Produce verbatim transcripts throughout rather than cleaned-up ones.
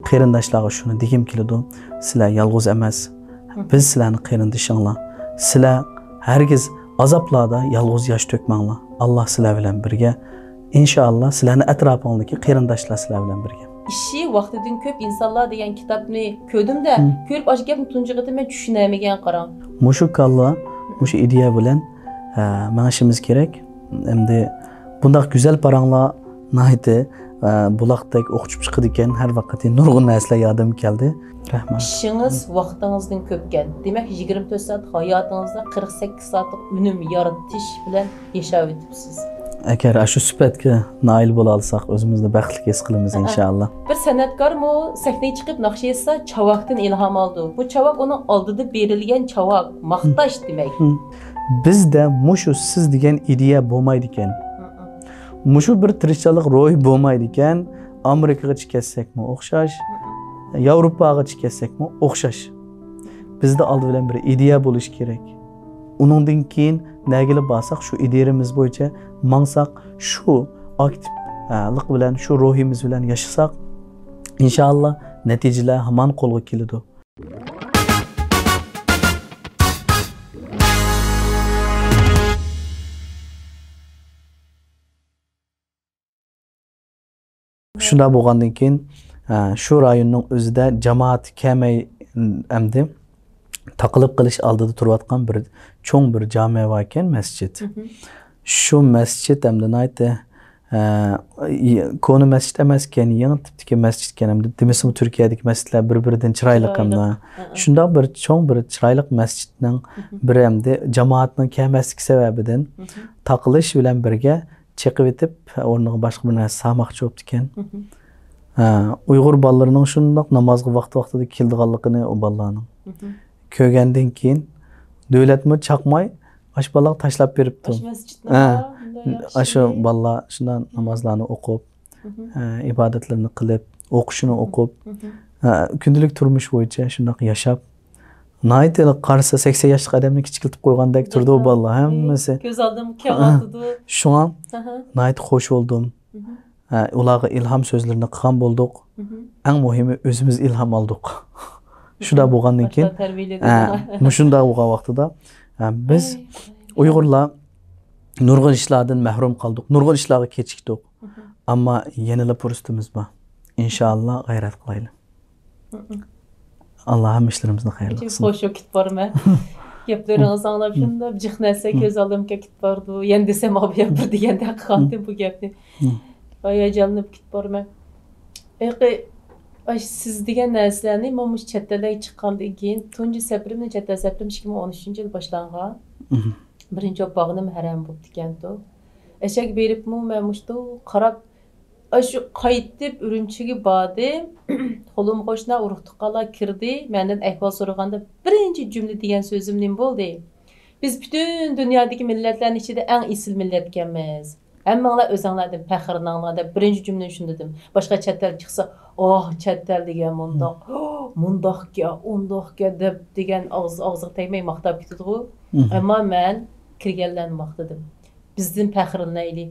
قېرىنداشلارغا شۇنى دېگۈم كېلىدۇ، سىلەر يالغۇز ئەمەس. بىز سىلەرنىڭ قېرىندىشىڭلار. سىلەر ھەرگىز ئازابلاردا يالغۇز ياش تۆكمەڭلار. ئاللا سىلەر بىلەن بىرگە. ئىنشائاللا، سىلەرنىڭ ئەتراپىڭدىكى قېرىنداشلار سىلەر بىلەن بىرگە. ئىشى ۋاقتىدىن كۆپ ئىنسانلار دېگەن كىتابنى كۆردۈم-دە، كۆرۈپ ئاشۇ گەپنى تۇنجى قېتىم مەن چۈشىنەلمىگەن، قاراڭ. مۇشۇ كاللا، مۇشۇ ئىدىيە بىلەن، ئە، مېڭىشىمىز كېرەك. ئەمدى بۇنداق گۈزەل پاراڭلار ناھايىتى، ئە، بۇلاقتەك ئوقۇچۇپ چىقىدىكەن، ھەر ۋاقىت نۇرغۇن نەرسىلەر يادىمغا كەلدى. رەھمەت. ئىشىڭىز ۋاقتىڭىزدىن كۆپكەن. دېمەك، يىگىرمە تۆت سائەت ھاياتىڭىزدا قىرىق سەككىز سائەتلىك ئۈنۈم يارىتىش بىلەن ياشاۋېتىپسىز. ئەگەر ئاشۇ سۈپەتكە نائىل بولالىساق، ئۆزىمىزنى بەختلىك ھېس قىلىمىز، ھەئە. ئىنشائاللا. بىر سەنئەتكارمۇ سەھنىگە چىقىپ ناخشا ئېيتسا، چاۋاكتىن ئىلھام ئالىدۇ. بۇ چاۋاك ئۇنىڭ ئالدىدا بېرىلگەن چاۋاك، ماختاش دېمەك. ھىم. بىزدە مۇشۇ سىز دېگەن ئىدىيە بولمايدىكەن. ھىم. مۇشۇ بىر تىرىشچانلىق روھى بولمايدىكەن. ئامېرىكىغىچە كەتسەكمۇ ئوخشاش، ھىم. ياۋروپاغىچە كەتسەكمۇ ئوخشاش. بىزدە ئالدى بىلەن بىر ئىدىيە بولۇشى كېرەك. ئۇنىڭدىن كېيىن نەگىلا بارساق، شۇ ئىدىيىمىز بويىچە ماڭساق، شۇ ئاكتىپلىق بىلەن، شۇ روھىمىز بىلەن ياشىساق، ئىنشائاللا، نەتىجىلەر ھامان قولغا كېلىدۇ. شۇنداق بولغاندىن كېيىن، ئە، شۇ رايوننىڭ ئۆزىدە جامائەت كەلمەي، ئەمدى تاقىلىپ قېلىش ئالدىدا تۇرۇۋاتقان بىر چوڭ بىر جامە باركەن، مەسچىت. مھم. شۇ مەسچىت ئەمدى ناھايىتى، ئە، كونا مەسچىت ئەمەسكەن، يېڭى تىپتىكى مەسچىتكەن. ئەمدى دېمىسىمۇ، تۈركىيەدىكى مەسچىتلەر بىر-بىرىدىن چىرايلىق ئەمدى. چىرايلىق. ھە، ھە. شۇنداق بىر چوڭ، بىر چىرايلىق مەسچىتنىڭ مھم. بىرى ئەمدى جامائەتنىڭ كەلمەسلىكى سەۋەبىدىن مھم. تاقىلىش بىلەن بىرگە، چېقىۋېتىپ، ئورنىغا باشقا بىر نەرسە سالماقچى بوپتىكەن. مھم. ھە، ئۇيغۇر بالىلىرىنىڭ شۇنداق نامازغا ۋاقتى-ۋاقتىدا كېلىدىغانلىقىنى ئۇ بالىلارنىڭ مھم. كۆرگەندىن كېيىن، دۆلەتمۇ چاقماي، ئاشۇ بالىلارغا تاشلاپ بېرىپتۇ. ئاشۇ مەسچىتنى ھە، مۇنداق ياخشى. ئاشۇ بالىلار شۇنداق نامازلارنى ئوقۇپ، مھم. ھە، ئىبادەتلىرىنى قىلىپ، ئوقۇشىنى مھم. ئوقۇپ، مھم. ھە، كۈندىلىك تۇرمۇش بويىچە شۇنداق ياشاپ، ناھايىتى قارىسا، سەكسەن ياشلىق ئادەمنى كىچىكلىتىپ قويغاندەك تۇرىدۇ بۇ بالىلار ھەممىسى. كۆز ئالدىمغا كېلىۋاتىدۇ. شۇڭا ئاھا. ناھايىتى خوش بولدۇم. مھم. ھە، ئۇلارغا ئىلھام سۆزلىرىنى قىلغان بولدۇق. مھم. ئەڭ مۇھىمى، ئۆزىمىز ئىلھام ئالدۇق. شۇنداق مھم. بولغاندىن كېيىن، باشقىلار تەربىيەلىدى ھە، مۇشۇنداق بولغان ۋاقتىدا، ھە، بىز ئاي، ئاي. ئۇيغۇرلار نۇرغۇن ئىشلاردىن مەھرۇم قالدۇق، نۇرغۇن ئىشلارغا كېچىكتۇق. مھم. ئەمما يەنىلا پۇرسىتىمىز بار. ئىنشائاللا، غەيرەت قىلايلى. مھم. ئاللا ھەممە ئىشلىرىمىزنى خەيرلىك قىلسۇن. خوش بولۇپ كېتىپ بارىمەن. گەپلىرىڭىزنى ئاڭلاپ شۇنداق جىق نەرسە كۆز ئالدىمغا كېلىپ بارىدۇ. يەنە دېسەم، ئابايام بىر دېگەندەك قىلاتتىم بۇ گەپنى. ھاياجانلىنىپ كېتىپ بارىمەن. ھېلىقى، ئاي، سىز دېگەن نەرسىلەرنى مەن مۇشۇ چەت ئەللەرگە چىققاندىن كېيىن، تۇنجى سەپىرىمنى، چەت ئەل سەپىرىم ئىككى مىڭ ئون ئۈچىنچى يىل باشلانغان. بىرىنچى بولۇپ بارغىنىم ھەرەم بوپتىكەنتۇ. ئەشەگە بېرىپمۇ مەن مۇشۇ قاراپ، ئاشۇ قايتىپ ئۈرۈمچىگە باردىم. قولۇم قوشنا ئۇرۇق تۇغقانلار كىردى. مەندىن ئەھۋال سورىغاندا بىرىنچى جۈملە دېگەن سۆزۈم نېمە بولدى؟ بىز پۈتۈن دۇنيادىكى مىللەتلەرنىڭ ئىچىدە ئەڭ ئېسىل مىللەتكەنمىز. ھەممىڭلار ئۆزۈڭلاردىن پەخىرلىنىڭلار دەپ بىرىنچى جۈملىنى شۇندىن دېدىم. باشقا چەت ئەلگە چىقسا، ئاھ، چەت ئەل دېگەن مۇنداق، مۇنداقكەن، ئۇنداقكەن دەپ دېگەن ئاغزى ئاغزىغا تەگمەي ماختاپ كېتىدىغۇ. مھم. ئەمما مەن كىرگەنلەرنى ماختىدىم. بىزدىن پەخىرلىنەيلى.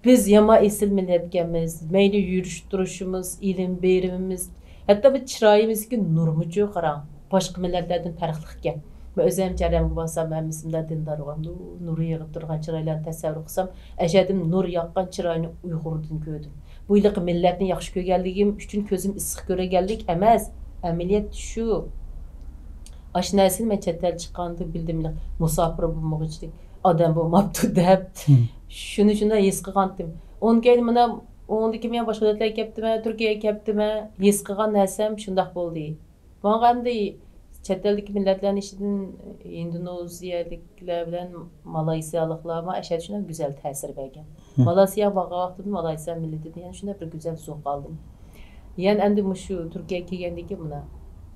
بىز يامان ئېسىل مىللەتكەنمىز. مەيلى يۈرۈش تۇرۇشىمىز، ئىلىم بېرىمىمىز، ھەتتا بۇ چىرايىمىزدىكى نۇرمۇچۇ قاراڭ، باشقا مىللەتلەردىن پەرقلىقكەن. مەن ئۆزۈم ھەرەمگە بارسام، ھەممىسى مۇنداق دىندار بولغان، نۇر، نۇر يېغىپ تۇرغان چىرايلارنى تەسەۋۋۇر قىلسام، ئەشەدىم نۇر ياغقان چىراينى ئۇيغۇردىن كۆردۈم. بۇ ھېلىقى مىللەتنى ياخشى كۆرگەنلىكىم ئۈچۈن كۆزۈم ئىسسىق كۆرگەنلىك ئەمەس، ئەمەلىيەت شۇ. ئاشۇ نەرسىنى مەن چەت ئەل چىققاندا بىلدىم، مۇساپىر بولمىغۇچىلىك ئادەم بولماپتۇ دەپ. مم. شۇنى شۇنداق ھېس قىلغانتىم. ئۇنىڭ كېيىن مانا، ئۇنىڭدىن كېيىن مەن باشقا دۆلەتلەرگە كەپتىمەن، تۈركىيەگە كەپتىمەن، ھېس قىلغان نەرسەم شۇنداق بولدى. ماڭا ئەمدى چەت ئەلدىكى مىللەتلەرنىڭ ئىچىدىن ئىندونېزىيەلىكلەر بىلەن مالايسىيالىقلار ماڭا ئەشەددىي شۇنداق گۈزەل تەسىر بەرگەن. مم. مالايسىياغا بارغان ۋاقتىمدا مالايسىيا مىللىتىدىن يەنە شۇنداق بىر گۈزەل زوق ئالدىم. يەنە ئەمدى مۇشۇ تۈركىيەگە كەلگەندىن كېيىن مانا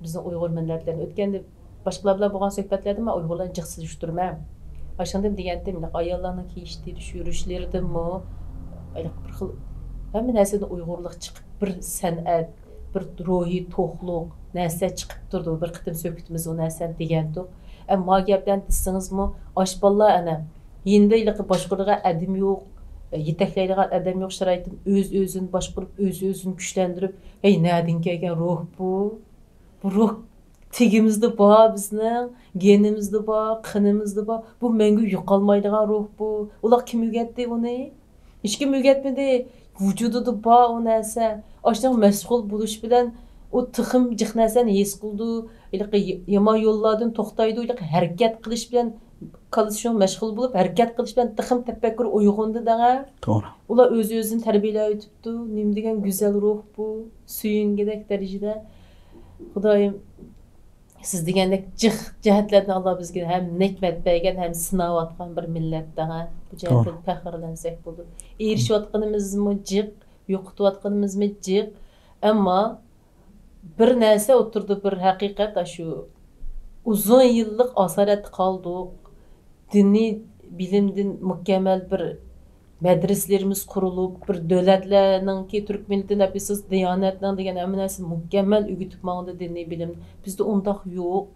بىزنىڭ ئۇيغۇر مىللەتلەرنى ئۆتكەندە باشقىلار بىلەن بولغان سۆھبەتلەردە مەن ئۇيغۇرلارنى جىق سېلىشتۇرىمەن. ئاشۇندىن دېگەنتىم، ئاياللارنىڭ كىيىش تېرىش يۈرۈشلىرىدىنمۇ بىر خىل ھەممە نەرسىدىن ئۇيغۇرلۇق چىقىپ، بىر سەنئەت، بىر روھىي توقلۇق نەرسە چىقىپ تۇرىدۇ. بىر قېتىم سۆھبىتىمىزدە ئۇ نەرسىنى دېگەنتۇق. ئەمما ما گەپلەرنى دېسىڭىزمۇ، ئاش بالىلار ئەنە، يېنىدا ھېلىقى باشقۇرىدىغان ئادىمى يوق، يېتەكلەيدىغان ئادەم يوق شارائىتتىن ئۆز-ئۆزىنى باشقۇرۇپ، ئۆز-ئۆزىنى كۈچلەندۈرۈپ، ھەي، نەدىن كەلگەن روھ بۇ؟ بۇ روھ تېگىمىزدە بار بىزنىڭ، گېنىمىزدە بار، قېنىمىزدا بار. بۇ مەڭگۈ يوقالمايدىغان روھ بۇ. ئۇلار كىم ئۆگەتتى ئۇنى؟ ھېچكىم ئۆگەتمىدى. ۋۇجۇدىدا بار ئۇ نەرسە. ئاشۇنىڭ مەشغۇل بولۇش بىلەن ئۇ تېخىمۇ جىق نەرسىنى ھېس قىلىدۇ. ھېلىقى ي-، يامان يوللاردىن توختايدۇ. ھېلىقى ھەرىكەت قىلىش بىلەن، كاللىسى شۇنىڭ مەشغۇل بولۇپ، ھەرىكەت قىلىش بىلەن تېخىمۇ تەپەككۇر ئويغىنىدۇ دەڭە. توغرا. ئۇلار ئۆز-ئۆزىنى تەربىيەلەۋېتىپتۇ. نېمە دېگەن گۈزەل روھ بۇ. سۆيۈنگۈدەك دەرىجىدە. خۇدايىم، سىز دېگەندەك جىق جەھەتلەردىن ئاللا بىزگە ھەم نېمەت بەرگەن، ھەم سىناۋاتقان بىر مىللەت دەڭە. بۇ جەھەتتىن توغرا. پەخىرلەنسەك بولىدۇ. ئېرىشىۋاتقىنىمىزمۇ جىق، يوقىتىۋاتقىنىمىزمۇ جىق. ئەمما بىر نەرسە ئوتتۇرىدا، بىر ھەقىقەت، ئاشۇ ئۇزۇن يىللىق ئاسارەتتە قالدۇق. دىنىي بىلىمدىن مۇكەممەل بىر مەدرىسىلىرىمىز قۇرۇلۇپ، بىر دۆلەتلەرنىڭكى، تۈرك مىللىتى نەپىسىز دىيانەتنىڭ دېگەن ھەممە نەرسە مۇكەممەل ئۆگىتىپ ماڭدى دىنىي بىلىم. بىزدە ئۇنداق يوق.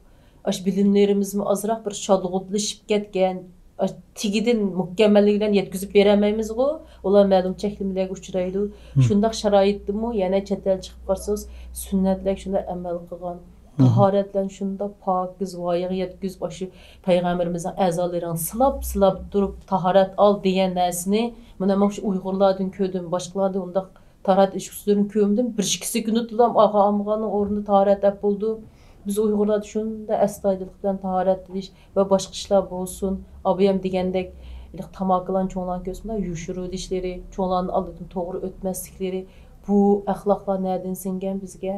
ئاشۇ بىلىملىرىمىزمۇ ئازراق بىر شالغۇتلىشىپ كەتكەن. ئاشۇ تېگىدىن مۇكەممەللىكى بىلەن يەتكۈزۈپ بېرەلمەيمىزغۇ. ئۇلار مەلۇم چەكلىمىلەرگە ئۇچرايدۇ. مم. شۇنداق شارائىتتىمۇ يەنە چەت ئەل چىقىپ قارىسىڭىز، سۈننەتلەرگە شۇنداق ئەمەل قىلغان. مم. تاھارەتلەرنى شۇنداق پاكىز ۋايىغا يەتكۈزۈپ، ئاشۇ پەيغەمبىرىمىزنىڭ ئەزالىرىڭنى سىلاپ، سىلاپ تۇرۇپ تاھارەت ئال دېگەن نەرسىنى، مانا مەن شۇ ئۇيغۇرلاردىن كۆردۈم، باشقىلاردا ئۇنداق تاھارەت ئېلىش ئۇسۇلىنى كۆرمىدىم. بىر ئىككى سېكۇنتلام ئالغا ئالمىغاننىڭ ئورنىدا تاھارەت ئەپ بولىدۇ. بىز ئۇيغۇرلاردا شۇنداق ئەستايىدىللىق بىلەن تاھارەت ئېلىش ۋە باشقا ئىشلار بولسۇن. ئابايام دېگەندەك، ھېلىقى تاماكىلارنى چوڭلارنى كۆرسە مۇنداق يوشۇرۇۋېلىشلىرى، چوڭلارنىڭ ئالدىدىن توغرا ئۆتمەسلىكلىرى، بۇ ئەخلاقلار نەدىن سىڭگەن بىزگە؟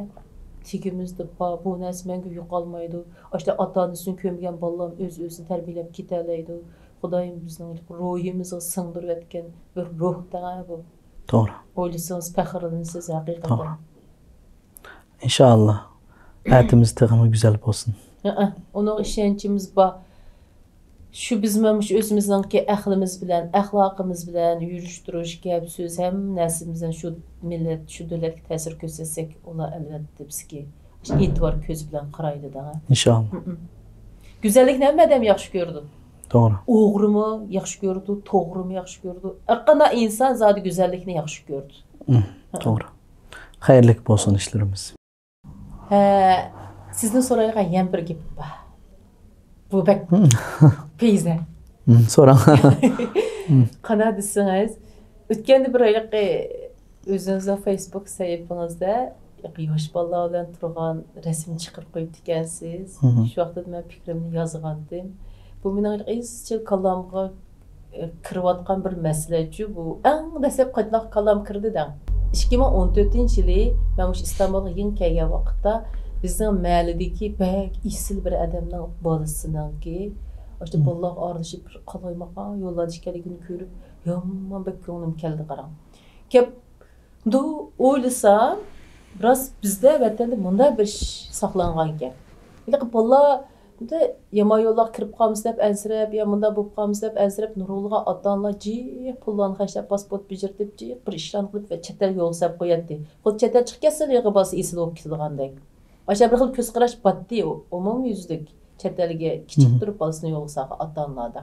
تېگىمىزدە بار، بۇ نەرسە مەڭگۈ يوقالمايدۇ. ئاشۇنداق ئاتا-ئانىسىنى كۆرمىگەن بالىلار ئۆز-ئۆزىنى تەربىيەلەپ كېتەلەيدۇ. خۇدايىم بىزنىڭ روھىمىزغا سىڭدۈرۈۋەتكەن بىر روھ دەڭە بۇ. توغرا. ئويلىسىڭىز پەخىرلىنىسىز ھەقىقەتەن. توغرا. ئىنشائاللا. ئەتىمىز تېخىمۇ گۈزەل بولسۇن. ھەئە، ئۇنىڭغا ئىشەنچىمىز بار. شۇ بىز مانا مۇشۇ ئۆزىمىزنىڭكى ئەقلىمىز بىلەن، ئەخلاقىمىز بىلەن، يۈرۈش-تۇرۇش، گەپ-سۆز، ھەممە نەرسىمىز بىلەن شۇ مىللەت، شۇ دۆلەتكە تەسىر كۆرسەتسەك، ئۇلار ئەلۋەتتە بىزگە ئېتىبار كۆزى بىلەن قارايدۇ دەڭە. ئىنشائاللا. مم. گۈزەللىكنى ھەممە ئادەم ياخشى كۆرىدۇ. توغرا. ئوغرىمۇ ياخشى كۆرىدۇ، توغرىمۇ ياخشى كۆرىدۇ. ھەرقانداق ئىنسان زادى گۈزەللىكنى ياخشى كۆرىدۇ. مم. ھە. توغرا. خەيرلىك بولسۇن ئىشلىرىمىز. ھە، سىزدىن سورايدىغان يەنە بىر گېپىم بار. بۇ بەك پەيزە. مم، سوراڭ. مم. قانداق دېسىڭىز، ئۆتكەندە بىر ھېلىقى ئۆزىڭىزنىڭ فېيسبۇك سەھىپىڭىزدە ھېلىقى ياش بالىلار بىلەن تۇرغان رەسىم چىقىرىپ قويۇپتىكەنسىز. مم. شۇ ۋاقىتتا مەن پىكرىمنى يازغانتىم. بۇ مېنىڭ ھېلىقى ئىزچىل كاللامغا كىرىۋاتقان بىر مەسىلەچۇ بۇ. ئەڭ دەسلەپ قانداق كاللام كىردى دەڭ. ئىككى مىڭ ئون تۆتىنچى يىلى مەن مۇشۇ ئىستانبۇلغا يېڭى كەلگەن ۋاقىتتا بىزنىڭ مەھەللىدىكى بەك ئېسىل بىر ئادەمنىڭ بالىسىنىڭكى ئاشۇ مم. بالىلارغا ئارىلىشىپ بىر قالايمىقان يوللاردا ئىكەنلىكىنى كۆرۈپ يامان بەك كۆڭلۈم كەلدى قاراڭ. كەپ ئويلىسام، راست بىزدە ۋەتەندە مۇنداق بىر ئىش ساقلانغانكەن. ھېلىقى بالىلار بۇنداق يامان يوللارغا كىرىپ قالمىسا دەپ ئەنسىرەپ، يا مۇنداق بولۇپ قالمىسا دەپ ئەنسىرەپ، نۇرغۇنلىغان ئاتا-ئانىلار جىق پۇللارنى خەجلەپ، پاسپورت بېجىرتىپ، جىق بىر ئىشلارنى قىلىپ ۋە چەت ئەلگە يول سېلىپ قوياتتى. خۇددى چەت ئەل چىقىپ كەتسىلا، ھېلىقى بالىسى ئېسىل بولۇپ كېتىدىغاندەك. ئاشۇنداق بىر خىل كۆز قاراش باتتى ئومۇميۈزلۈك. چەت ئەلگە كىچىك مم. تۇرۇپ بالىسىنى يولغا سالغان ئاتا-ئانىلاردا.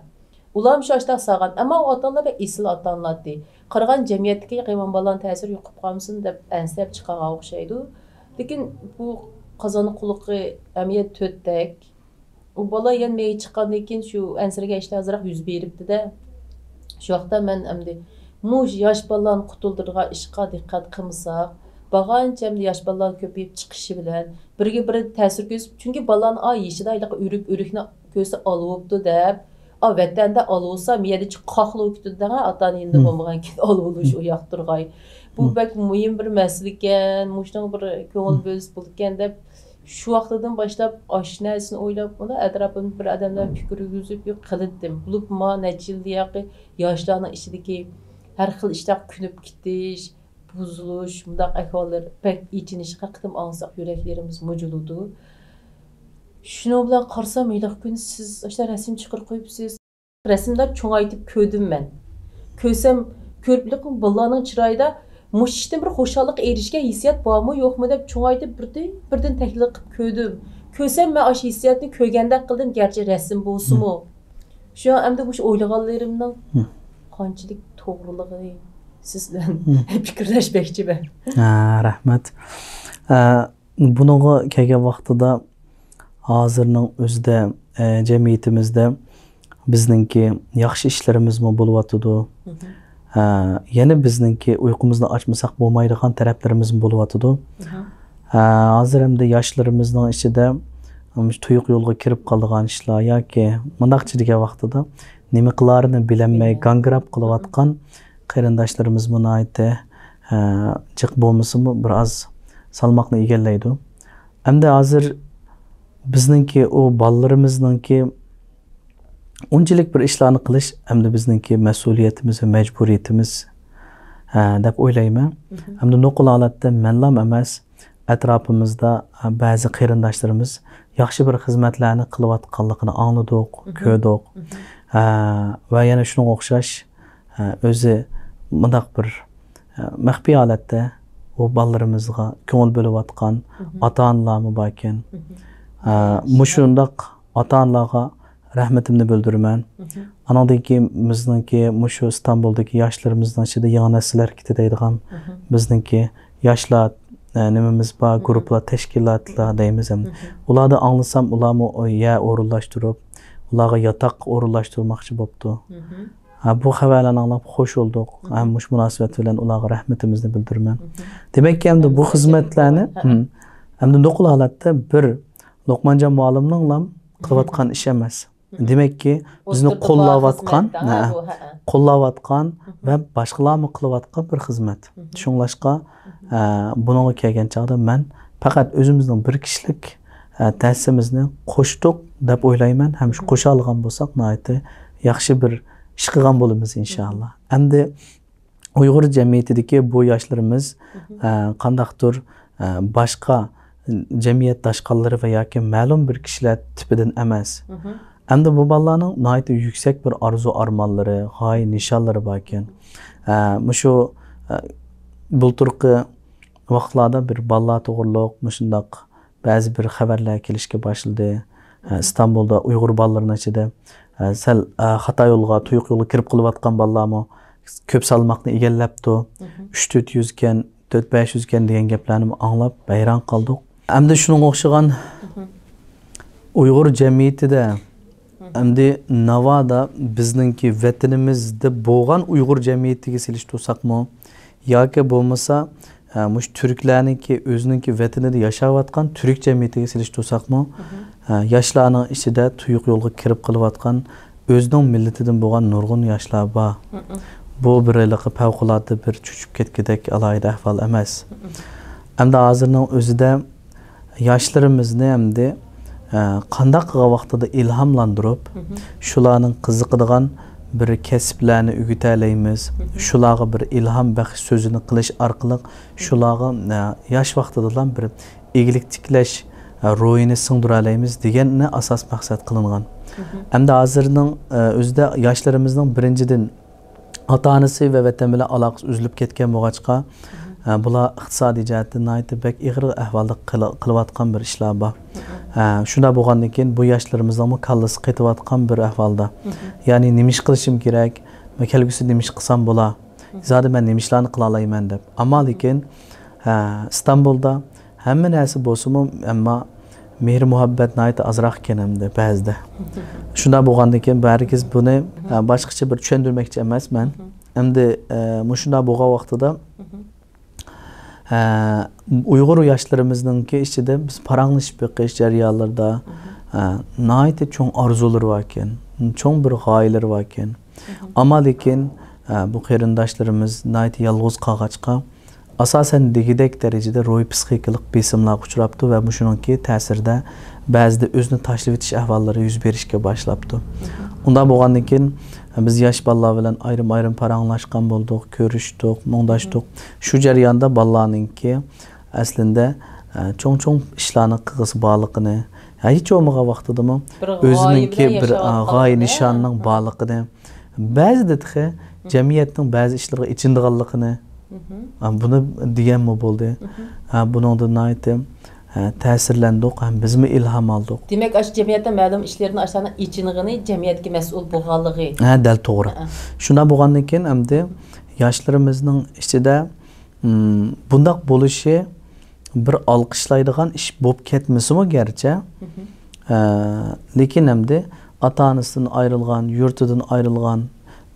ئۇلارمۇ شۇ ئاشۇنداق سالغان. ئەمما ئۇ ئاتا-ئانىلار بەك ئېسىل ئاتا-ئانىلارتى. قارىغان جەمئىيەتتىكى يامان بالىلارنىڭ تەسىرى يۇقۇپ قالمىسۇن دەپ ئەنسىرەپ چىقارغان ئوخشايدۇ. لېكىن بۇ قازان قۇلىقى ئەمەلىيەت تۆتتەك. ئۇ بالا يەنە مېيىپ چىققاندىن كېيىن شۇ ئەنسىرىگەن ئىشلار ئازراق يۈز بېرىپتۇ-دە. شۇ ۋاقىتتا مەن ئەمدى مۇشۇ ياش بالىلارنى قۇتۇلدۇرىدىغان ئىشقا دىققەت قىلمىساق، بارغانچە ئەمدى ياش بالىلار كۆپىيىپ چىقىشى بىلەن بىرىگە بىرى تەسىر كۆرسىتىپ، چۈنكى بالىلارنىڭ ئا يېشىدا ھېلىقى ئۆرۈك، ئۆرۈكنى كۆرسە ئالىۋاپتۇ دەپ، ئا ۋەتەندە ئالىۋالسا، مۇ يەردە چىقىپ قاقلىۋېتىدۇ دەڭە، ئاتا-ئانا يېنىدا مم. بولمىغان كېيىن ئالىۋالىش مم. ئۇ ياقتۇرغاي. بۇ مم. بەك مۇھىم بىر مەسىلىكەن، مۇشۇنىڭغا بىر كۆڭۈل مم. بۆلسە بولىدىكەن دەپ، شۇ ۋاقتىدىن باشلاپ ئاشۇ نەرسىنى ئويلاپ، مۇنداق ئەتراپىمدا بىر ئادەملەر پىكىر يۈرگۈزۈپ يوق قىلىتتىم. بولۇپمۇ ما نەچچە يىلدىن ياقى ياشلارنىڭ ئىچىدىكى ھەر خىل ئىشلارغا كۆنۈپ كېتىش، بۇزۇلۇش، مۇنداق ئەھۋاللار بەك ئېچىنىشلىق، ھەقىقەتەن ئاڭلىساق يۈرەكلىرىمىز مۇجۇلىدۇ. شۇنىڭ بىلەن قارىسام، ھېلىقى كۈنى سىز ئاشۇنداق رەسىم چىقىرىپ قويۇپسىز. رەسىمدە چوڭايتىپ كۆردۈم مەن. كۆرسەم، كۆرۈپ بالىلارنىڭ چىرايىدا مۇشۇ ئىشتىن بىر خۇشاللىققا ئېرىشكەن ھېسسىيات بارمۇ، يوقمۇ دەپ چوڭايتىپ بىردىن، بىردىن تەھلىل قىلىپ كۆردۈم. كۆرسەم، مەن ئاشۇ ھېسسىياتنى كۆرگەندەك قىلدىم، گەرچە رەسىم بولسىمۇ. مم. شۇ ئەمدى مۇشۇ ئويلىغانلىرىمنىڭ مم. قانچىلىك توغرىلىقىنى سىز بىلەن پىكىرلەشمەكچىمەن. ھە، رەھمەت. ئە، بۇنىڭغا كەلگەن ۋاقتىدا ھازىرنىڭ ئۆزىدە، ئە، جەمئىيىتىمىزدە بىزنىڭكى ياخشى ئىشلىرىمىزمۇ بولۇۋاتىدۇ. مھم. ئە، يەنە بىزنىڭكى ئۇيقۇمىزنى ئاچمىساق بولمايدىغان تەرەپلىرىمىزمۇ بولۇۋاتىدۇ. مھم. ئە، ھازىر ئەمدى ياشلىرىمىزنىڭ ئىچىدە، مم، تۇيۇق يولغا كىرىپ قالىدىغان ئىشلار ياكى مۇنداقچە دېگەن ۋاقتىدا نېمە قىلارىنى بىلەلمەي بىلەلمەي. گاڭگىراپ قېلىۋاتقان قېرىنداشلىرىمىزمۇ ناھايىتى، ئە، جىق بولمىسىمۇ بىر ئاز سالماقنى ئىگىلەيدۇ. ئەمدى ھازىر بىزنىڭكى ئۇ بالىلىرىمىزنىڭكى ئۇنچىلىك بىر ئىشلارنى قىلىش ئەمدى بىزنىڭكى مەسئۇلىيىتىمىز ۋە مەجبۇرىيىتىمىز، ئە، دەپ ئويلايمەن. مھم. ئەمدى نوقۇل ھالەتتە مەنلام ئەمەس، ئەتراپىمىزدا، ئە، بەزى قېرىنداشلىرىمىز ياخشى بىر خىزمەتلەرنى قىلىۋاتقانلىقىنى ئاڭلىدۇق، مھم. كۆردۇق. مھم. ئە، ۋە يەنە شۇنىڭغا ئوخشاش، ئە، ئۆزى مۇنداق بىر، ئە، مەخپىي ھالەتتە ئۇ بالىلىرىمىزغا كۆڭۈل بۆلۈۋاتقان مھم. ئاتا-ئانىلارمۇ باركەن. مھم. ئە، مۇشۇنداق ئاتا-ئانىلارغا رەھمىتىمنى بىلدۈرىمەن. مھم. ئانىڭدىن كېيىن بىزنىڭكى مۇشۇ ئىستانبۇلدىكى ياشلىرىمىزنىڭ ئىچىدە يېڭى نەسىل ھەرىكىتى دەيدىغان مھم. بىزنىڭكى ياشلار، ئە، نېمىمىز بار، مھم. گۇرۇپپىلار، تەشكىلاتلار دەيمىز ئەمدى. مھم. ئۇلاردىن ئاڭلىسام، ئۇلارمۇ يەر ئورۇنلاشتۇرۇپ، ئۇلارغا ياتاق ئورۇنلاشتۇرماقچى بوپتۇ. مھم. ھە، بۇ خەۋەرلەرنى ئاڭلاپ خوش بولدۇق. مھم. ھەم مۇشۇ مۇناسىۋەت بىلەن ئۇلارغا رەھمىتىمىزنى بىلدۈرىمەن. مھم. دېمەككى، ئەمدى بۇ خىزمەتلەرنى، ھە. مم، ئەمدى نوقۇل ھالەتتە بىر لوقمانجان مۇئەللىمنىڭلا مھم. قىلىۋاتقان ئىشى ئەمەس. مھم. دېمەككى، بىزنى ئوتتۇرىدا بار قوللاۋاتقان، خىزمەتتە، ھە، بۇ، ھە. قوللاۋاتقان مھم. ۋە باشقىلارمۇ قىلىۋاتقان بىر خىزمەت. مھم. شۇڭلاشقا، مھم. ئە، بۇنىڭغا كەلگەن چاغدا مەن پەقەت ئۆزىمىزنىڭ بىر كىشىلىك، ئە، تەسىمىزنى قوشتۇق دەپ ئويلايمەن ھەم شۇ مھم. قوشالىغان بولساق ناھايىتى ياخشى بىر ئىش قىلغان بولىمىز ئىنشاللا. مھم. ئەمدى ئۇيغۇر جەمئىيىتىدىكى بۇ ياشلىرىمىز، مھم. ئە، قانداقتۇر، ئە، باشقا جەمئىيەت داشقاللىرى ۋە ياكى مەلۇم بىر كىشىلەر تىپىدىن ئەمەس. مھم. ئەمدى بۇ بالىلارنىڭ ناھايىتى يۈكسەك بىر ئارزۇ-ئارمانلىرى، غايە-نىشانلىرى باركەن. ئە، مۇشۇ، ئە، بۇلتۇرقى ۋاقىتلاردا بىر بالىلار توغرۇلۇق مۇشۇنداق بەزى بىر خەۋەرلەر كېلىشكە باشلىدى. ئە، ئىستانبۇلدا ئۇيغۇر بالىلىرىنىڭ ئىچىدە، ئە، سەل، ئە، خاتا يولغا، تۇيۇق يولغا كىرىپ قېلىۋاتقان بالىلارمۇ كۆپ سالماقنى ئىگىلەپتۇ. مھم. ئۈچ تۆت يۈزكەن، تۆت بەش يۈزكەن دېگەن گەپلەرنىمۇ ئاڭلاپ ھەيران قالدۇق. ئەمدى شۇنىڭغا ئوخشىغان مھم. ئۇيغۇر جەمئىيىتىدە، مھم. ئەمدى ناۋادا بىزنىڭكى ۋەتىنىمىزدە بولغان ئۇيغۇر جەمئىيىتىگە سېلىشتۇرساقمۇ ياكى بولمىسا، ئە، مۇشۇ تۈركلەرنىڭكى ئۆزىنىڭكى ۋەتىنىدە ياشاۋاتقان تۈرك جەمئىيىتىگە سېلىشتۇرساقمۇ، مھم. ئە، ياشلارنىڭ ئىچىدە تۇيۇق يولغا كىرىپ قېلىۋاتقان ئۆزىنىڭ مىللىتىدىن بولغان نۇرغۇن ياشلار بار. مم. بۇ بىر ھېلىقى پەۋقۇلئاددە بىر چۆچۈپ كەتكۈدەك ئالاھىدە ئەھۋال ئەمەس. مم. ئەمدى ھازىرنىڭ ئۆزىدە ياشلىرىمىزنى ئەمدى، ئە، قانداق قىلغان ۋاقتىدا ئىلھاملاندۇرۇپ، مم. شۇلارنىڭ قىزىقىدىغان بىر كەسىپلەرنى ئۆگىتەلەيمىز، مم. شۇلارغا بىر ئىلھام بەخش سۆزىنى قىلىش ئارقىلىق شۇلارغا، ئە، ياش ۋاقتىدىلا بىر ئىگىلىك تىكلەش، ئە، روھىنى سىڭدۈرەلەيمىز دېگەننى ئاساس مەقسەت قىلىنغان. مم. ئەمدى ھازىرنىڭ، ئە، ئۆزىدە ياشلىرىمىزنىڭ بىرىنچىدىن ئاتا-ئانىسى ۋە ۋەتەن بىلەن ئالاقىسى ئۈزۈلۈپ كەتكەن بولغاچقا، مم. ئە، بۇلار ئىقتىسادىي جەھەتتىن ناھايىتى بەك ئېغىر ئەھۋالدا قىل-، قىلىۋاتقان بىر ئىشلار بار. مم. ئە، شۇنداق بولغاندىن كېيىن بۇ ياشلىرىمىزنىڭمۇ كاللىسى قېتىۋاتقان بىر ئەھۋالدا. مم. يەنى نېمە ئىش قىلىشىم كېرەك؟ مەن كەلگۈسىدە نېمە ئىش قىلسام بولا؟ زادى مەن نېمە ئىشلارنى قىلالايمەن دەپ. ئەمما لېكىن، ھە، ئىستانبۇلدا ھەممە نەرسە بولسىمۇ، ئەمما مېھىر-مۇھەببەت ناھايىتى ئازراق ئىكەن ئەمدى بەزىدە. شۇنداق بولغاندىن كېيىن، بۇ ھەرگىز بۇنى، ھە، باشقىچە بىر چۈشەندۈرمەكچى ئەمەسمەن. ئەمدى، ئە، مۇشۇنداق بولغان ۋاقتىدا، ئە، ئۇيغۇر ياشلىرىمىزنىڭكى ئىچىدە بىز پاراڭلىشىپ بېقىش جەريانلىرىدا، ئە، ناھايىتى چوڭ ئارزۇلىرى باركەن، چوڭ بىر غايىلىرى باركەن. ئەمما لېكىن، ئە، بۇ قېرىنداشلىرىمىز ناھايىتى يالغۇز قالغاچقا، ئاساسەن دېگۈدەك دەرىجىدە روھىي پىسخىكىلىق بېسىملارغا ئۇچراپتۇ ۋە مۇشۇنىڭكى تەسىرىدە بەزىدە ئۆزىنى تاشلىۋېتىش ئەھۋاللىرى يۈز بېرىشكە باشلاپتۇ. ئۇنداق بولغاندىن كېيىن، بىز ياش بالىلار بىلەن ئايرىم-ئايرىم پاراڭلاشقان بولدۇق، كۆرۈشتۇق، مۇڭداشتۇق. شۇ جەرياندا بالىلارنىڭكى ئەسلىندە، ئە، چوڭ-چوڭ ئىشلارنى قىلغۇسى بارلىقىنى، ھە، ھېچ بولمىغان ۋاقتىدىمۇ بىر ئۆزىنىڭكى غايە بىلەن بىر، ئە، ياشاۋاتقانلىقىنى، غايە نىشانىنىڭ بارلىقىنى، بەزىدە تېخى جەمئىيەتنىڭ بەزى ئىشلىرىغا ئېچىنىدىغانلىقىنى، ئە، بۇنى دېگەنمۇ بولدى. ئە، بۇنىڭدىن ناھايىتى، ھە، تەسىرلەندۇق ھەم بىزمۇ ئىلھام ئالدۇق. دېمەك، ئاشۇ جەمئىيەتتە مەلۇم ئىشلىرىنى ئاشۇلارنىڭ ئېچىنغىنى جەمئىيەتكە مەسئۇل بولغانلىقى. ھە، دەل توغرا. ھە. شۇنداق بولغاندىن كېيىن ئەمدى ياشلىرىمىزنىڭ ئىچىدە، م، بۇنداق بولۇشى بىر ئالقىشلايدىغان ئىش بولۇپ كەتمىسىمۇ گەرچە، مھم. ئە، لېكىن ئەمدى ئاتا-ئانىسىدىن ئايرىلغان، يۇرتىدىن ئايرىلغان،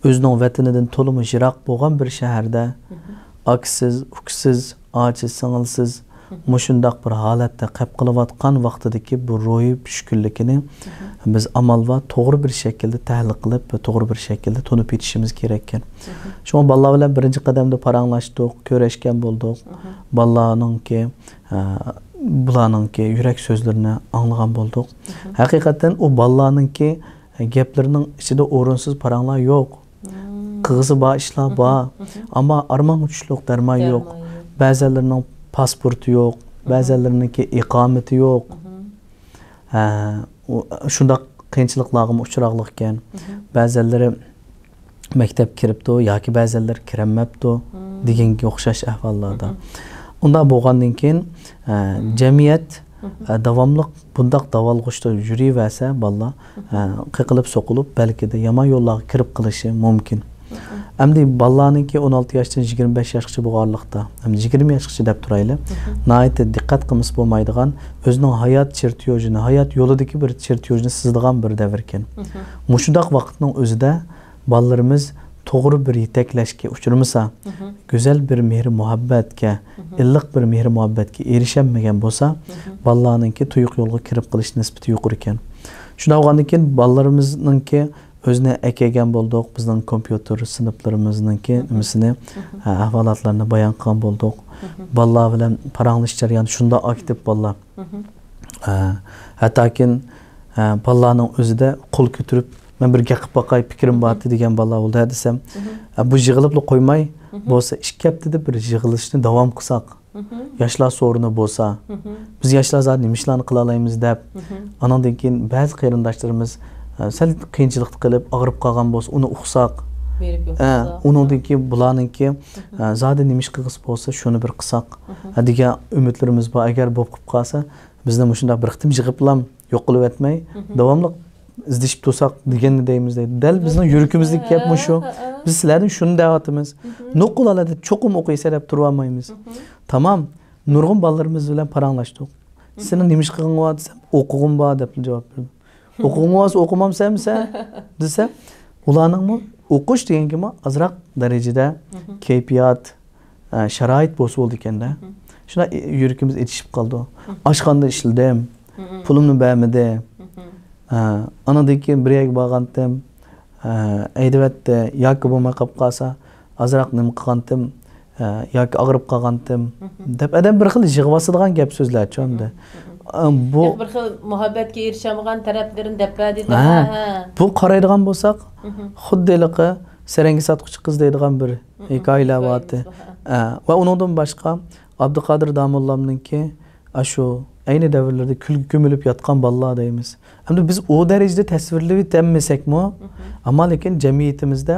ئۆزىنىڭ ۋەتىنىدىن تولىمۇ يىراق بولغان بىر شەھەردە مھم. ئاكىسىز، ئۇكىسىز، ئاچا-سىڭىلسىز، مھم. مۇشۇنداق بىر ھالەتتە قېلىپ قېلىۋاتقان ۋاقتىدىكى بۇ روھىي چۈشكۈنلۈكىنى مھم. بىز ئامال بار توغرا بىر شەكىلدە تەھلىل قىلىپ ۋە توغرا بىر شەكىلدە تونۇپ يېتىشىمىز كېرەككەن. مھم. شۇڭا بالىلار بىلەن بىرىنچى قەدەمدە پاراڭلاشتۇق، كۆرۈشكەن بولدۇق. مھم. بالىلارنىڭكى، ئە، بۇلارنىڭكى يۈرەك سۆزلىرىنى ئاڭلىغان بولدۇق. مھم. ھەقىقەتەن ئۇ بالىلارنىڭكى گەپلىرىنىڭ ئىچىدە ئورۇنسىز پاراڭلار يوق. مم. قىلغۇسى بار ئىشلار مھم، بار. مھم. ئەمما ئارمانغا چۈشلۈق دەرمان يوق. دەرمان يوق. بەزەنلىرىنىڭ پاسپورتى يوق، مھم. بەزەنلىرىنىڭكى ئىقامىتى يوق. مھم. ھە، ئۇ، شۇنداق قىيىنچىلىقلارغىمۇ ئۇچراقلىق ئىكەن. مھم. بەزەنلىرى مەكتەپكە كىرىپتۇ ياكى بەزەنلىرى كىرەلمەپتۇ مم. دېگەنگە ئوخشاش ئەھۋاللاردا. مم. ئۇنداق بولغاندىن كېيىن، ئە، مم. جەمئىيەت، مم. ئە، داۋاملىق بۇنداق داۋالغۇشتا يۈرۈۋەرسە، بالىلار، مم. ئە، قېقىلىپ سوقۇلۇپ، بەلكىدە يامان يوللارغا كىرىپ قېلىشى مۇمكىن. مم. ئەمدى بالىلارنىڭكى ئون ئالتە ياشتىن يىگىرمە بەش ياشقىچە بولغانلىقتا، ئەمدى يىگىرمە ياشقىچە دەپ تۇرايلى، مم. ناھايىتى دىققەت قىلمىسا بولمايدىغان، ئۆزىنىڭ ھايات چېرتيوژىنى، ھايات يولىدىكى بىر چېرتيوژنى سىزىدىغان بىر دەۋركەن. مم. مۇشۇنداق ۋاقىتنىڭ ئۆزىدە بالىلىرىمىز توغرا بىر يېتەكلەشكە ئۇچرىمىسا، مھم. گۈزەل بىر مېھرى-مۇھەببەتكە، مھم. ئىللىق بىر مېھرى-مۇھەببەتكە ئېرىشەلمىگەن بولسا، مھم. بالىلارنىڭكى تۇيۇق يولغا كىرىپ قېلىش نىسبىتى يۇقىرىكەن. شۇنداق بولغاندىن كېيىن بالىلىرىمىزنىڭكى ئۆزىنى ئەكەلگەن بولدۇق، بىزنىڭ كومپيۇتېر سىنىپلىرىمىزنىڭكى مھم. نېمىسىنى، مھم. ئە، ئەھۋالاتلارنى بايان قىلغان بولدۇق. مھم. بالىلار بىلەن پاراڭلىشىش جەريانى شۇنداق ئاكتىپ بالىلار. مھم. ئە، ھەتتاكى، ئە، بالىلارنىڭ ئۆزىدە قول كۆتۈرۈپ، «مەن بىر گەپ قىلىپ باقاي، پىكرىم مھم. بارتى» دېگەن بالىلار بولدى، ھە دېسەم، مھم. ئە، بۇ يىغىلىپلا قويماي، مھم. بولسا ئىككى ھەپتىدە بىر يىغىلىشنى داۋام قىلساق، مھم. ياشلار سورۇنى بولسا، مھم. بىز ياشلار زادى نېمە ئىشلارنى قىلالايمىز دەپ، مھم. ئانىڭدىن كېيىن بەزى قېرىنداشلىرىمىز، ئە، سەل قىيىنچىلىقتا قېلىپ ئاغرىپ قالغان بولسا، ئۇنى ئۇقساق، بېرىپ ئە، يوقلىساق. ئۇنىڭدىن كېيىن بۇلارنىڭكى، مھم. ئە، زادى نېمە ئىش قىلغۇسى بولسا، شۇنى بىر قىلساق، مھم. ئە، دېگەن ئۈمىدلىرىمىز بار. ئەگەر بولۇپ قېلىپ قالسا، بىزنى مۇشۇنداق بىر قېتىم يىغىپلام يوق قىلىۋەتمەي، مھم. داۋاملىق ئىزدىشىپ تۇرساق دېگەننى دەيمىز دەيدۇ. دەل بىزنىڭ يۈرىكىمىزدىكى گەپ مۇشۇ. ھە، ھە. بىز سىلەردىن شۇنى دەۋاتىمىز. مھم. نوقۇل ھالەتتە چوقۇم ئوقۇيسەن دەپ تۇرۇۋالمايمىز. مھم. تامام. نۇرغۇن بالىلىرىمىز بىلەن پاراڭلاشتۇق. مھم. سېنىڭ نېمە ئىش قىلغىنىڭ بار دېسەم، ئوقۇغۇم بار دەپلا جاۋاب بېرىدۇ. ئوقۇغۇڭ بولسا ئوقۇمامسەن دېسە، ئۇلارنىڭمۇ ئوقۇش دېگەنگىمۇ ئازراق دەرىجىدە مھم. كەيپىيات، ئە، شارائىت بولسا بولىدىكەن-دە. مھم. شۇنداق يۈرىكىمىز ئېچىشىپ قالىدۇ. مھم. ئاشخانىدا ئىشلىدىم، مھم. پۇلۇمنى بەرمىدى. مھم. ئە، ئانىڭدىن كېيىن بىر يەرگە بارغانتىم، ئە، ھەيدىۋەتتى ياكى بولماي قاپ قالسا، ئازراق نېمە قىلغانتىم، ھە، ياكى ئاغرىپ قالغانتىم، مھم. دەپ ئادەم بىر خىل يىغىۋاسىدىغان گەپ سۆزلەرچۇ ئەمدى. مھم، مھم. ئە، بۇ ياكى بىر خىل مۇھەببەتكە ئېرىشەلمىگەن تەرەپلىرىنى دەپ بەردى. ھە، ھە، ھە. بۇ قارايدىغان بولساق، مھم. خۇددى ھېلىقى سەرەڭگە ساتقۇچى قىز دەيدىغان بىر مھم. ھېكايىلەر بارتى. ھېكايىمىز بار، ھە. ھە، ۋە ئۇنىڭدىن باشقا ئابدۇقادىر داموللامنىڭكى ئاشۇ ئەينى دەۋرلەردە كۈلگە كۆمۈلۈپ ياتقان بالىلار دەيمىز. ئەمدى بىز ئۇ دەرىجىدە تەسۋىرلىۋېتەلمىسەكمۇ، مھم. ئەمما لېكىن جەمئىيىتىمىزدە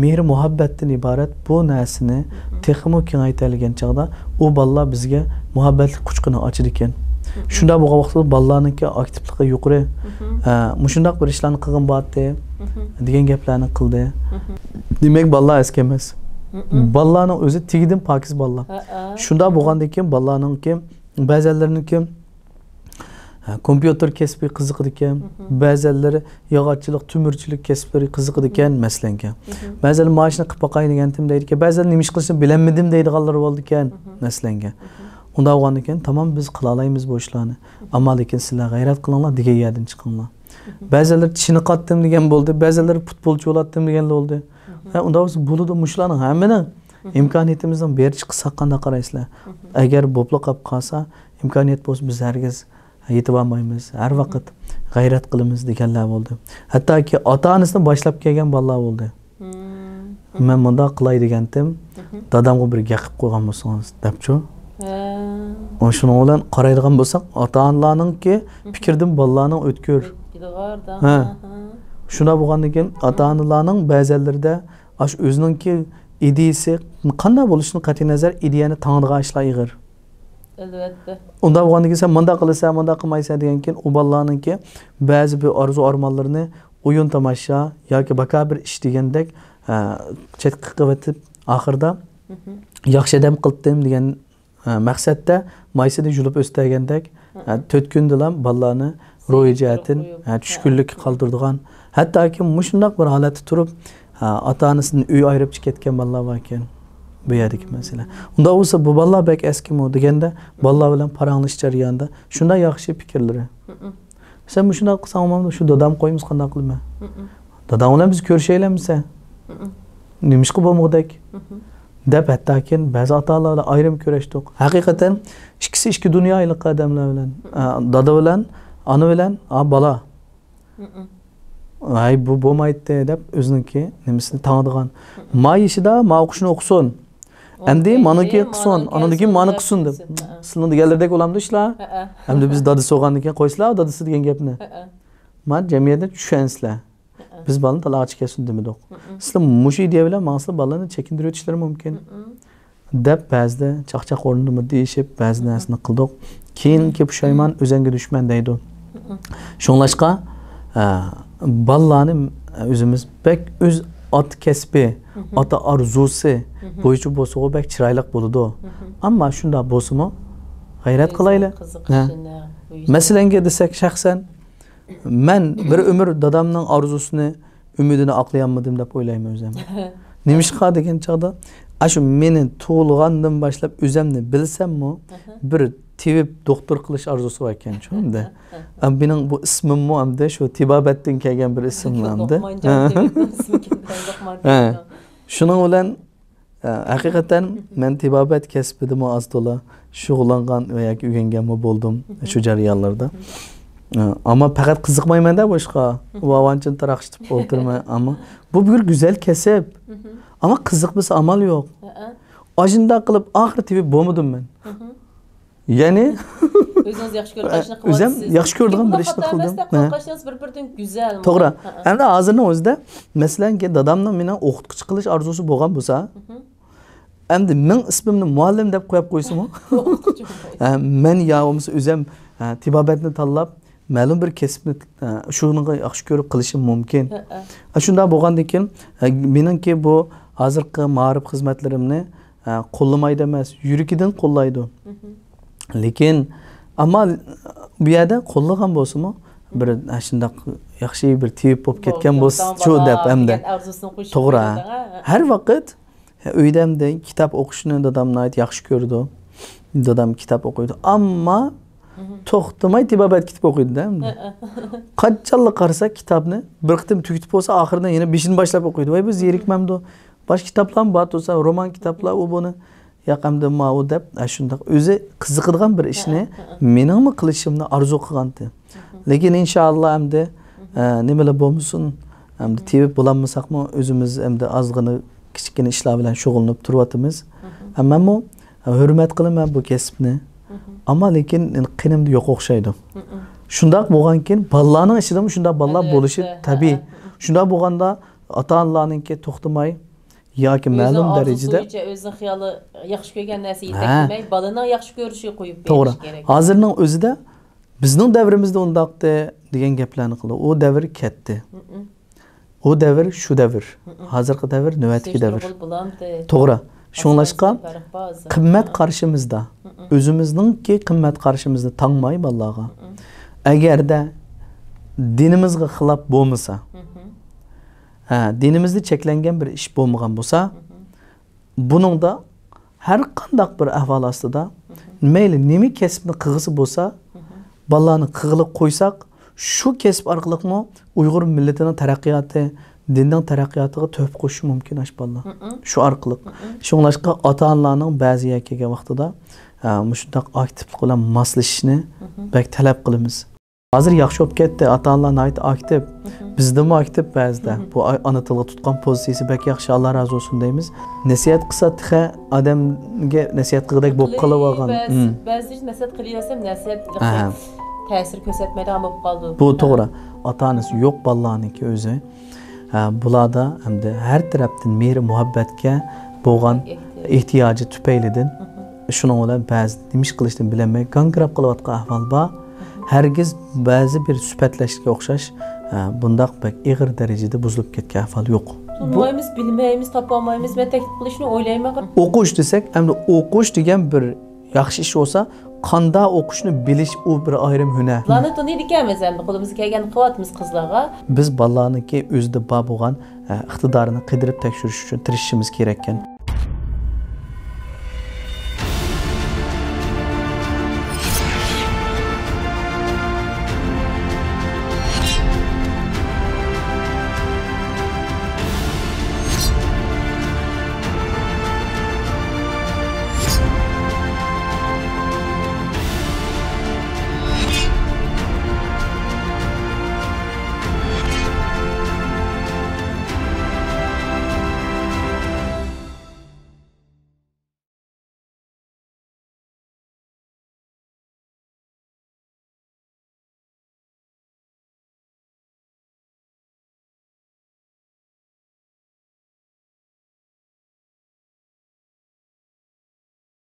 مېھرى-مۇھەببەتتىن ئىبارەت بۇ نەرسىنى مھم. تېخىمۇ كېڭەيتەلىگەن چاغدا ئۇ بالىلار بىزگە مۇھەببەتلىك قۇچىقىنى ئاچىدىكەن. مھم. شۇنداق بولغان ۋاقىتتا بالىلارنىڭكى ئاكتىپلىقى يۇقىرى. مھم. ئە، مۇشۇنداق بىر ئىشلارنى قىلغىن بارتى مھم. دېگەن گەپلەرنى قىلدى. مھم. دېمەك، بالىلار ئەسكى ئەمەس. مھم. بالىلارنىڭ ئۆزى تېگىدىن پاكىز بالىلار. ھەئە. شۇنداق بولغاندىن كېيىن بالىلارنىڭكى بەزەنلىرىنىڭكى ھە، كومپيۇتېر كەسپى قىزىقىدىكەن، مھم. بەزەنلىرى ياغاچچىلىق، تۆمۈرچىلىك كەسىپلىرى قىزىقىدىكەن، مھم. مەسىلەنكى. مھم. بەزەنلەر مانا شۇنى قىلىپ باقاي دېگەنتىم دەيدىكەن، بەزەنلەر نېمە ئىش قىلىشنى بىلەلمىدىم دەيدىغانلىرى بولىدىكەن، مھم. مەسىلەنكى. مھم. ئۇنداق بولغاندىكىن، تامام بىز قىلالايمىز بۇ ئىشلارنى. مھم. ئەمما لېكىن سىلەر غەيرەت قىلىڭلار، دېگەن يەردىن چىقىڭلار. مھم. بەزەنلەر چېنىقاتتىم دېگەن بولدى، بەزەنلەر پۇتبولچى بولاتتىم دېگەن بولدى. مھم. ھە، ئۇنداق بولسا بولىدۇ، مۇشۇلارنىڭ ھەممىنىڭ مھم. ئىمكانىيىتىمىزنىڭ بېرىچە قىلساق قانداق قارايسىلەر؟ مھم. ئەگەر بوپلا قاپ قالسا، ئىمكانىيەت بولسا بىز ھەرگىز يېتىۋالمايمىز، ھەر ۋاقىت مھم. غەيرەت قىلىمىز دېگەنلەر بولدى. ھەتتاكى ئاتا-ئانىسىنى باشلاپ كەلگەن بالىلار بولدى. مھم. مەن مۇنداق قىلاي دېگەنتىم، مھم. دادامغا بىر گەپ قىلىپ قويغان بولسىڭىز، دەپچۇ. ھە. ئۇ شۇنىڭ بىلەن قارايدىغان بولساق، ئاتا-ئانىلارنىڭكى مھم. پىكرىدىن بالىلارنىڭ ئۆتكۈر. ئۆتكۈر. ھە. ھە. شۇنداق بولغاندىن كېيىن، ئاتا-ئانىلارنىڭ بەزەنلىرىدە ئاشۇ ئۆزىنىڭكى ئىدىيىسى قانداق بولۇشىدىن قەتئىينەزەر، ئىدىيەنى تاڭىدىغان ئىشلار ئېغىر. ئەلۋەتتە. ئۇنداق بولغاندىن كېيىن، سەن مۇنداق قىلىسەن، مۇنداق قىلمايسەن دېگەندىن كېيىن، ئۇ بالىلارنىڭكى بەزى بىر ئارزۇ-ئارمانلىرىنى ئويۇن-تاماشا ياكى باكا بىر ئىش دېگەندەك، ئە، چەتكە قېقىۋېتىپ، ئاخىرىدا ياخشى ئادەم قىلدىم دېگەن، ئە، مەقسەتتە مايسىنى يۇلۇپ ئۆستۈرگەندەك، ئە، تۆت كۈندىلا بالىلارنى روھىي جەھەتتىن، ئە، چۈشكۈنلۈككە قالدۇرىدىغان، ھەتتاكى مۇشۇنداق بىر ھالەتتە تۇرۇپ، ھە، ئاتا-ئانىسىدىن ئۆي ئايرىپ چىقىپ كەتكەن بالىلار باركەن. بۇ يەردىكى مەسىلە. ئۇنداق بولسا، بۇ بالىلار بەك ئەسكىمۇ دېگەندە، بالىلار بىلەن پاراڭلىشىش جەريانىدا شۇنداق ياخشى پىكىرلىرى. سەن مۇشۇنداق قىلساڭ بولمامدۇ؟ شۇ دادام قويمىسا قانداق قىلىمەن؟ داداڭ بىلەن بىز كۆرۈشەيلەمسە؟ نېمىشقا بولمىغۇدەك؟ دەپ ھەتتاكى بەزى ئاتا-ئانىلار بىلەن ئايرىم كۆرۈشتۇق. ھەقىقەتەن ئىككىسى ئىككى دۇنيا ھېلىقى ئادەملەر بىلەن. ئە، دادا بىلەن، ئانا بىلەن، ئا، بالا. ھەي، بۇ بولمايتتى دەپ ئۆزىنىڭكى نېمىسىنى تاڭىدىغان. ما يېشىدا ما ئوقۇشنى ئوقۇسۇن. ئەمدى مانىكى قىلسۇن، ئانىدىكى مانا قىلسۇن دەپ. سىلىنىڭ دېگەنلىرىدەك بولامدۇ ئىشلار؟ ئەمدى بىز دادىسى بولغاندىن كېيىن قويسىلا دادىسى دېگەن گەپنى. ما جەمئىيەتنى چۈشەنسىلە. بىز بالىنى تالاغا چىكەسۇن دېمىدۇق. سىلەر مۇشۇ ئىدىيە بىلەن ماڭسىلا بالىنى چېكىندۈرۈۋېتىشلىرى مۇمكىن. دەپ بەزىدە چاقچاق ئورنىدىمۇ دېيىشىپ، بەزى نەرسىنى قىلدۇق. كېيىنكى پۇشايمان ئۆزەڭگە دۈشمەن دەيدۇ. شۇڭلاشقا، ئە، بالىلارنى ئۆزىمىز بەك ئۆز ئاتا كەسپى، ئاتا ئارزۇسى بويىچە بولسىغۇ بەك چىرايلىق بولىدۇ. ئەمما شۇنداق بولسىمۇ غەيرەت قىلايلى. مەسىلەنگە دېسەك، شەخسەن مەن بىر ئۆمۈر دادامنىڭ ئارزۇسىنى، ئۈمىدىنى ئاقلىيالمىدىم دەپ ئويلايمەن ئۆزۈم. نېمىشقا دېگەن چاغدا، ئاشۇ مېنى تۇغۇلغاندىن باشلاپ ئۆزۈمنى بىلسەممۇ، بىر تېۋىپ دوختۇر قىلىش ئارزۇسى بار ئىكەن شۇ ئەمدى. ئەم، مېنىڭ بۇ ئىسمىممۇ ئەمدى شۇ تېبابەتتىن كەلگەن بىر ئىسىم ئەمدى. شۇنىڭ بىلەن ئە، ھەقىقەتەن مەن تېبابەت كەسپىدىمۇ ئاز تولا شۇغۇللانغان ۋە ياكى ئۆگەنگەنمۇ بولدۇم شۇ جەريانلاردا. ئە، ئەمما پەقەت قىزىقمايمەن-دە بۇ ئىشقا. ۋاۋانچىنى تاراقشىتىپ ئولتۇرىمەن. ئەمما بۇ بىر گۈزەل كەسىپ. ئەمما قىزىقمىسا ئامال يوق. ئاشۇنداق قىلىپ ئاخىرى تېۋىپ بولمىدىم مەن. يەنى ئۆزىڭىز ياخشى كۆرىدىغان ئىشنى قىلىۋاتىسىز. ئۆزۈم ياخشى كۆرىدىغان بىر ئىشنى قىلدىم. قىلىشىڭىز بىر-بىرىدىن گۈزەل. توغرا. ئەمدى ھازىرنىڭ ئۆزىدە، مەسىلەنكى، دادامنىڭ مېنىڭ ئوقۇتقۇچى قىلىش ئارزۇسى بولغان بولسا، ئەمدى مېنىڭ ئىسمىمنى مۇئەللىم دەپ قويۇپ قويسىمۇ، ھە، مەن يا بولمىسا ئۆزۈم، ھە، تېبابەتنى تاللاپ، مەلۇم بىر كەسىپنى، ھە، شۇنىڭغا ياخشى كۆرۈپ قىلىشىم مۇمكىن. ھە، شۇنداق بولغاندىن كېيىن، ھە، مېنىڭكى بۇ ھازىرقى مائارىپ خىزمەتلىرىمنى، ھە، قوللىمايدۇ ئەمەس، يۈرىكىدىن قوللايدۇ. لېكىن، ئەمما بۇ يەردە قوللىغان بولسىمۇ، بىر، ھە، شۇنداق ياخشى بىر تېۋىپ بولۇپ كەتكەن بولسىچۇ دەپ ئەمدى. توغرا. ھەر ۋاقىت ئۆيدە ئەمدى كىتاب ئوقۇشنى دادام ناھايىتى ياخشى كۆرىدۇ. دادام كىتاب ئوقۇيدۇ. ئەمما توختىماي تېبابەت كىتاب ئوقۇيدۇ-دە ئەمدى. قاچانلا قارىسا كىتابنى بىر قېتىم تۈگىتىپ بولسا، ئاخىرىدا يەنە بېشىنى باشلاپ ئوقۇيدۇ. ۋاي، بۇ زېرىكمەمدۇ؟ باشقا كىتابلارمۇ بار تۇرسا، رومان كىتابلار، ئۇ بۇنى. ياق، ئەمدى ماۋۇ دەپ، ئە، شۇنداق ئۆزى قىزىقىدىغان بىر ئىشنى مېنىڭمۇ قىلىشىمنى ئارزۇ قىلغانتى. لېكىن ئىنشائاللا ئەمدى، ئە، نېمىلا بولمىسۇن، ئەمدى تېۋىپ بولالمىساقمۇ ئۆزىمىز ئەمدى ئازغىنە كىچىككىنە ئىشلار بىلەن شۇغۇللىنىپ تۇرۇۋاتىمىز. ئە، مەنمۇ ھۆرمەت قىلىمەن بۇ كەسىپنى. ئەمما لېكىن قېنىمدا يوق ئوخشايدۇ. شۇنداق بولغانكىن بالىلارنىڭ ئىچىدىمۇ شۇنداق بالىلار بولۇشى تەبىئىي. شۇنداق بولغاندا ئاتا-ئانىلارنىڭكى توختىماي ياكى مەلۇم دەرىجىدە ئۆزىنىڭ خىيالى ياخشى كۆرگەن نەرسە يېتەكلىمەي، بالىنىڭ ياخشى كۆرۈشىگە قويۇپ بېرىش كېرەك. ھازىرنىڭ ئۆزىدە بىزنىڭ دەۋرىمىزدە ئۇنداقتى دېگەن گەپلەرنى قىلدى. ئۇ دەۋر كەتتى. ئۇ دەۋر شۇ دەۋر. ھازىرقى دەۋر نۆۋەتتىكى دەۋر. توغرا. شۇڭلاشقا قىممەت قارىشىمىزدا، ئۆزىمىزنىڭكى قىممەت قارىشىمىزنى تاڭماي بالىلارغا. ئەگەردە دىنىمىزغا خىلاپ بولمىسا، ھە، دىنىمىزدا چەكلەنگەن بىر ئىش بولمىغان بولسا، بۇنىڭدا ھەر قانداق بىر ئەھۋال ئاستىدا، مەيلى نېمە كەسىپنى قىلغۇسى بولسا، بالىلارنى قىلغىلى قويساق، شۇ كەسىپ ئارقىلىقمۇ ئۇيغۇر مىللىتىنىڭ تەرەققىياتى، دىننىڭ تەرەققىياتىغا تۆھپە قوشۇشى مۇمكىن ئاشۇ بالىلار. شۇ ئارقىلىق. شۇڭلاشقا ئاتا-ئانىلارنىڭ بەزى يەرگە كەلگەن ۋاقتىدا، ھە، مۇشۇنداق ئاكتىپلىق بىلەن ماسلىشىشنى بەك تەلەپ قىلىمىز. ھازىر ياخشى بولۇپ كەتتى، ئاتا-ئانىلار ناھايىتى ئاكتىپ. بىزدىنمۇ ئاكتىپ بەزىدە. بۇ ئاي-، ئانا تىلغا تۇتقان پوزىتسىيىسى بەك ياخشى، ئاللا رازى بولسۇن دەيمىز. نەسىھەت قىلسا تېخى ئادەمگە نەسىھەت قىلغۇدەك بولۇپ قېلىۋالغان. بەزى، بەزى نەسىھەت قىلىۋەرسەم، نەسىھەت تەسىر كۆرسەتمەيدىغان بولۇپ قالىدۇ. بۇ توغرا. ئاتا-ئانىسى يوق بالىلارنىڭكى ئۆزى. ھە، بۇلاردا ئەمدى ھەر تەرەپتىن مېھرى-مۇھەببەتكە بولغان ئېھتىياجى تۈپەيلىدىن شۇنىڭ بىلەن بەزىدە نېمە ئىش قىلىشنى بىلەلمەي گاڭگىراپ قېلىۋاتقان ئەھۋال بار. ھەرگىز بەزى بىر سۈپەتلەشكە ئوخشاش، ئە، بۇنداق بەك ئېغىر دەرىجىدە بۇزۇلۇپ كەتكەن ئەھۋال يوق. بۇ تونۇمايمىز، بىلمەيمىز، تاپالمايمىز، مەن تەكلىپ قىلىشنى ئويلايمەن. ئوقۇش دېسەك، ئەمدى ئوقۇش دېگەن بىر ياخشى ئىش بولسا، قانداق ئوقۇشنى بىلىش، ئۇ بىر ئايرىم ھۈنەر. بۇلارنى تونۇيدىكەنمىز، ئەمدى قولىمىزدىن كەلگەننى قىلىۋاتىمىز قىزلارغا. بىز بالىلارنىڭكى ئۆزىدە بار بولغان، ئە، ئىقتىدارىنى قىدىرىپ تەكشۈرۈش ئۈچۈن تىرىشىشىمىز كېرەككەن.